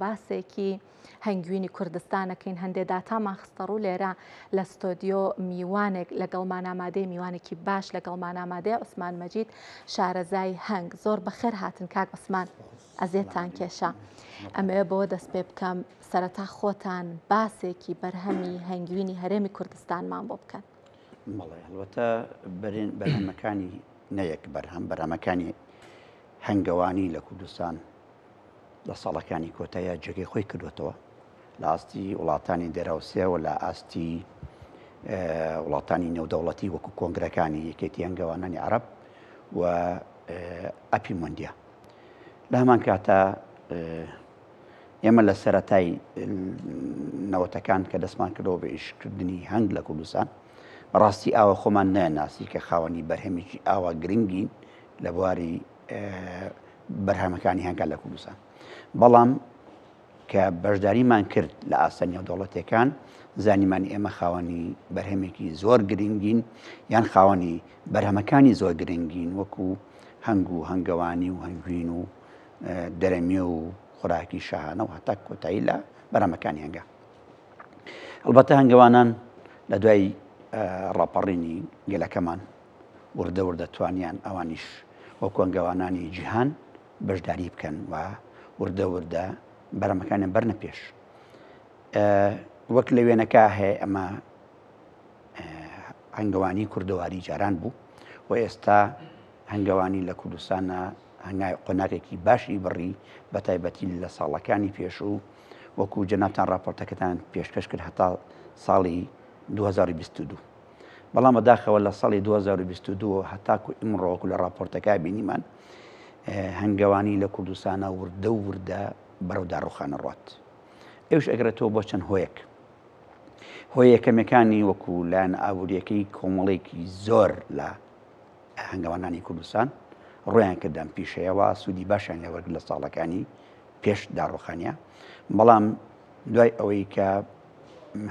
باسێکی هەنگوینی کوردستانەکەین هەندێ داتامان خستەڕوو لێرە لە ستۆدیۆ میوانێک لەگەڵمان ئامادەی میوانێکی باش لەگەڵمان ئامادەیە عوسمان مەجید شارەزای هەنگ زۆر بەخێر هاتن کاک عوسمان ئەزێتان کێشا ئەمەوێ بەوە دەست پێ بکەم سەرەتا خۆتان باسێکی بەرهەمی هەنگوینی هەرێمی کوردستانمان بۆ بکەن. بەڵێ هەڵبەتە بەرهەمەکانی نەیەک بەرهەم بەرهەمەکانی هەنگەوانی لە کوردستان لە ساڵەکانی کۆتاییا جێگەی خۆی کردوێتەوە لە ئاستی وڵاتانی دەراوسێ و لە ئاستی وڵاتانی نێودەوڵەتی وەکو کۆنگرەکانی یەکێتی هەنگەوانانی عرب و ئەپی مۆندیا لە هەمان کاتا ئێمە لە سەرەتای نەوەتەکان کە دەستمان کردەوە بە ئیشکردنی هەنگ لە کوردستان بەڕاستی ئاوە خۆمان نەیانناسی کە خاوەنی بەرهەمێکی ئاوا گرنگین لە بواری بەرهەمەکانی هەنگا لە کوردستان بەڵام کە بەشداریمان کرد لە ئاستە نێودەوڵەتیەکان زانیمان ئێمە خاوەنی بەرهەمێکی زۆر گرنگین یان خاوەنی بەرهەمەکانی زۆر گرنگین وەکو هەنگ و هەنگەوانی و هەنگوین و دەرەمێ و خۆراکی شاهانە و هەتا کۆتایی لە بەرهەمەکانی هەنگا ئەلبەتە هەنگەوانان لە دوای ڕاپەڕینی گەلەکەمان وردە وردە توانیان ئەوانیش وەکو هەنگەوانانی جیهان بەشداری بکەن و وردە وردە بەرەمەکانیان بەرنە پێش. وەک لە وێنەکە هەیە ئەمە هەنگەوانی کوردەواری جاران بوو و ئێستا هەنگەوانی لە کوردستانە هەنگای قۆناغێکی باشی بڕی بە تایبەتی لە ساڵەکانی پێشوو وەکو جەنابتان راپۆرتەکەتان پێشکەش کرد هەتا ساڵی 2022 بەڵام بەداخەوە لە ساڵی 2022 هەتاکو ئیمڕۆ وەکو لە ڕاپۆرتەکە بینیمان هەنگەوانی لە کوردستانە وردە و وردە بەرەو داڕوخانە ڕات ئەوش ئەگرێتەوە بۆ چەند هۆیەک هۆی یەکەمەکانی وەکو لایەن ئابوووریەکەی کۆمەڵێکی زۆر لە هەنگەوانانی کوردستان ڕۆیان کردم پیشەیەوە سوودی باشیان لێوەرگ لە ساڵەکانی پێش داڕوخانە بەڵام دوای ئەوەی کە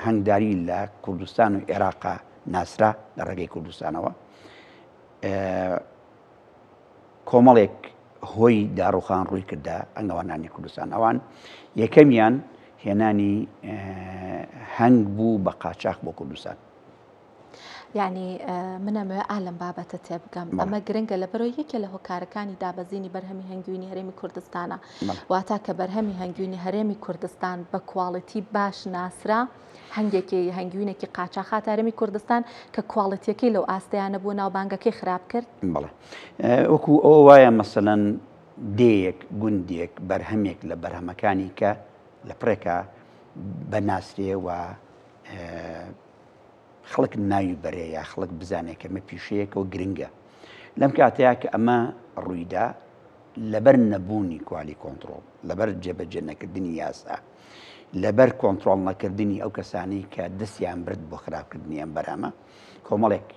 هەنگداری لە کوردستان و عێراقا ناسرا لە ڕێگەی کوردستانەوە کۆمەڵێک هۆی داڕوخان ڕووی کردە ئەنگەوانانی کوردستان ئەوان یەکەمیان هێنانی هەنگ بوو بە قاچاخ بۆ کوردستان. یعنی من ئەمەوێ ئا لەم بابەتە تێبگەم ئەمە گرنگە لەبەرەوە یەکێ لە هۆکارەکانی دابەزینی بەرهەمی هەنگوینی هەرێمی کوردستانە واتا کە بەرهەمی هەنگوینی هەرێمی کوردستان بە کواڵیتی باش ناسرا هەنگێکی هەنگوینێکی قاچاخات هەرێمی کوردستان کە کواڵێتیەکەی لەو ئاستیانە بوو ناوبانگەکەی خراپ کرد بەڵێ وەکو ئەوە وایە مەسەلەن دێیەک گوندێک بەرهەمێک لە بەرهەمەکانی کە لە پڕێکە بەناسرێ و خەڵک ناوی بەرێ یا خەڵک بزانێ کە ئەمە پیشەیەکە و گرنگە. لەم کاتەیا کە ئەمە ڕوویدا لەبەر نەبوونی کوالی کۆنتڕۆڵ، لەبەر جێبەجێ نەکردنی یاسا، لەبەر کۆنتڕۆڵ نەکردنی ئەو کەسانەی کە دەستیان برد بۆ خراپکردنی ئەم بەرهەمە، کۆمەڵێک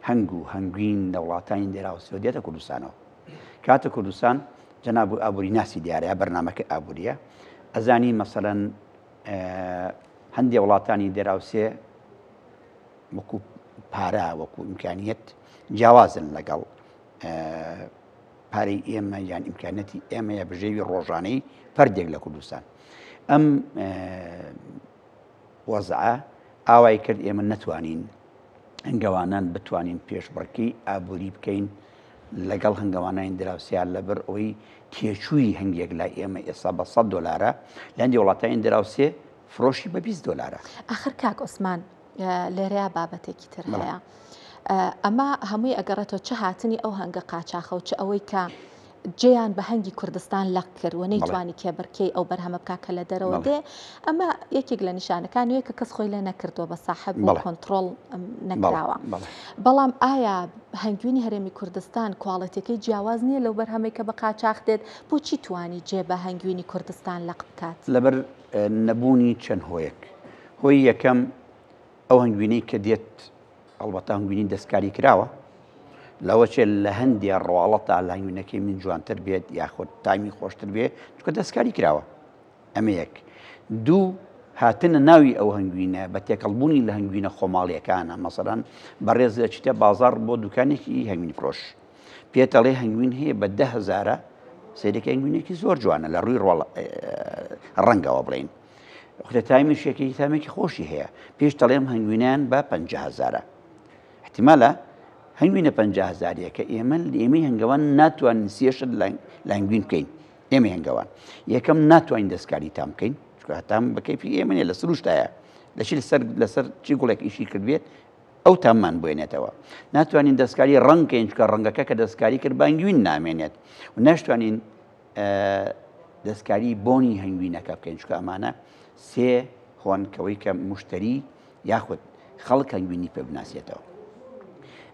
هەنگ و هەنگوین لە وڵاتانی دراوسێوە دێتە کوردستانەوە. کاتە کوردستان جەناب ئابووری ناسی دیارە یا بەرنامەکە ئابووریە ئەزانی مەسەلەن هەندێ وڵاتانی دراوسێ وەکو پارە وەکو ئیمکانیەت جیاوازن لەگەڵ پارەی ئێمە یان ئیمکانەتی ئێمە یا بژێوی ڕۆژانەی فەردێک لە کوردستان ئەم وەزعە ئاوای کرد ئێمە نەتوانین هەنگەوانان بتوانین پێشبڕکێی ئابووری بکەین لەگەڵ هەنگەوانانی دراوسێیان لەبەر ئەوەی تێچووی هەنگێک لای ئێمە ئێستا بە 100 دۆلارە لە هەندێک وڵاتانی دراوسێ فرۆشی بە 20 دۆلارە. ئاخر کاک عوسمان لێرەیا بابەتێکی تر هەیە ئەمە هەمووی ئەگەڕێتەوە چ هاتنی ئەو هەنگە قاچاخە و چ ئەوەی کە جێیان بە هەنگی کوردستان لەق کرد و نەیتوانی کێبڕکێی ئەو بەرهەمە بکا کە لە دەرەوە دێ، ئەمە یەکێک لە نیشانەکانی وەیە کە کەس خۆی لێ نەکردووە بە ساحەب و کۆنتڕۆڵ نەکراوە. بەڵام ئایا هەنگوینی هەرێمی کوردستان کواڵێتیەکەی جیاواز نییە لەو بەرهەمەی کە بە قاچاخ دێت؟ بۆچی توانی جێ بە هەنگوینی کوردستان لەق بکات؟ لەبەر نەبوونی چەند هۆیەک. هۆی یەکەم ئەو هەنگوینەی کە دێت ئەڵبەتە هەنگوینی دەستکاری کراوە، لەوەچێ لە هەندێ ڕواڵەتا لە هەنگوینەکەی من جوانتر بێت یاخود تامی خۆشتر بێ چونکە دەستکاری کراوە ئەمە یەک دوو هاتنە ناوی ئەو هەنگوینە بە تێکەڵبوونی لە هەنگوینە خۆماڵیەکانە مەسەلەن بەڕێز دەچیتە بازاڕ بۆ دوکانێکی هەنگوین فرۆش پێتەڵێ هەنگوین هەیە بە ده هەزارە سەیرەکە هەنگوینێکی زۆر جوانە لە ڕووی ڕۆڵ ڕەنگەوە بڵین خوتە تامیشێکی تامێکی خۆشی هەیە پێش دەڵێم هەنگوینیان بە 500هزارە احتیمالە هەنگوینە 50 هزاریەکە ئێمە ئێمەی هەنگەوان ناتوانین سێشت لە هەنگوین بکەین ئێمە هەنگەوان یەکەم ناتوانین دەستکاری تام بکەین چونکە هەتام بە کەیفی ئێمە نیە لە سروشتایە لە چی لەسەر لەسەر چی گوڵێک ئیشی کردبێت ئەو تاممان بێنێتەوە ناتوانین دەستکاری ڕەنگکەین چکە ڕەنگەکە کە دەستکاری کرد بانگوین نامێنێت و ناشتوانین دەستکاری بۆنی هەنگوینەکە بکەین چکە ئەمانە سێ هۆنکەوەی کە مشتری یاخود خەڵک هەنگوینی پێ بناسێتەوە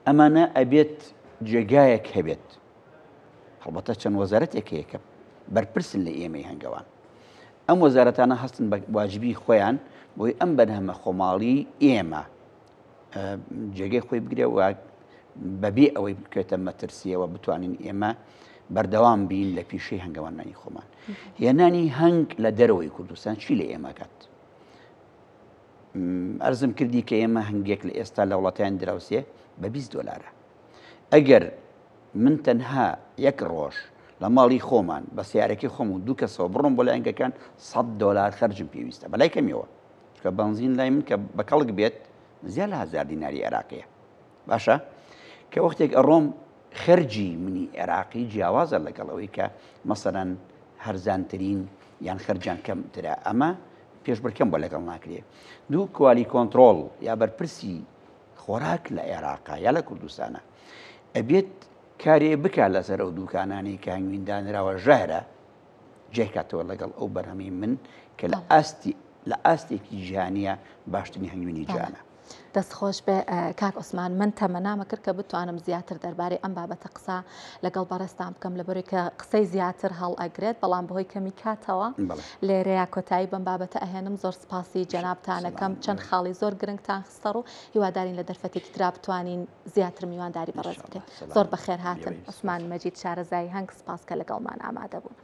ئەمانە ئەبێت جێگایەک هەبێت هەڵبەتە چەند وەزارەتێک هەیە کە بەرپرسن لە ئێمەی هەنگەوان. ئەم وەزارەتانە هەستن بە واجبی خۆیان بۆی ئەم بەرهەمە خۆماڵی ئێمە جێگەی خۆی بگرێ و بەبێ ئەوەی بکەوێتە مەترسیەوە بتوانین ئێمە بەردەوام بین لە پیشەی هەنگەوانانی خۆمان. هێنانی هەنگ لە دەرەوەی کوردستان چی لە ئێمە کات؟ ئەرزم کردی کە ئێمە هەنگێک لە ئێستا لە وڵاتیان دراوسێ بە 20 دلارە. ئەگەر من تەنها یەک ڕۆژ لە ماڵی خۆمان بە سیارەکەی خۆم و دوو کەسەوە بڕۆم بۆ لایەنگەکان 100 دۆلار خەرجم پێویستە بەلای کەمیەوە چونکە بەنزین لای من کە بە کەڵک بێت زیاد لە هەزار دیناری عێراقیە باشە کە وەختێک ئەڕۆم خەرجی منی عێراقی جیاوازە لەگەڵ ئەوەی کە مەسەرەن هەرزانترین یان خەرجان کەمترە ئەمە پێشبرکەم بۆ لەگەڵ ناکرێ دوو کوالی کۆنتترۆل یا بەرپرسی خۆراک لە عێراقا یا لە کوردستانە ئەبێت کارێ بکا لەسەر ئەو دوکانانەی کە هەنگوین دانراوە ژەهرە جێکاتەوە لەگەڵ ئەو بەرهەمی من کە لە ئاستی لە ئاستێکی جیهانیە باشترین هەنگوینی جیهانە. دەست خۆش بێ کاک عوسمان من تەمەنامە کرد کە بتوانم زیاتر دەربارەی ئەم بابەتە قسە لەگەڵ بەڕێزتان بکەم لەبەرەی کە قسەی زیاتر هەڵ ئەگرێت بەڵام بەهۆی کەمی کاتەوە لێرەیە کۆتایی بەم بابەتە ئەهێنم زۆر سپاسی جەنابتانەکەم چەند خاڵی زۆر گرنگتان خستەڕوو هیوادارین لە دەرفەتێکی ترا بتوانین زیاتر میوانداری بەڕێز بکەین زۆر بەخێرهاتن عوسمان مەجید شارەزای هەنگ سپاس کە لەگەڵمان ئامادە بوون.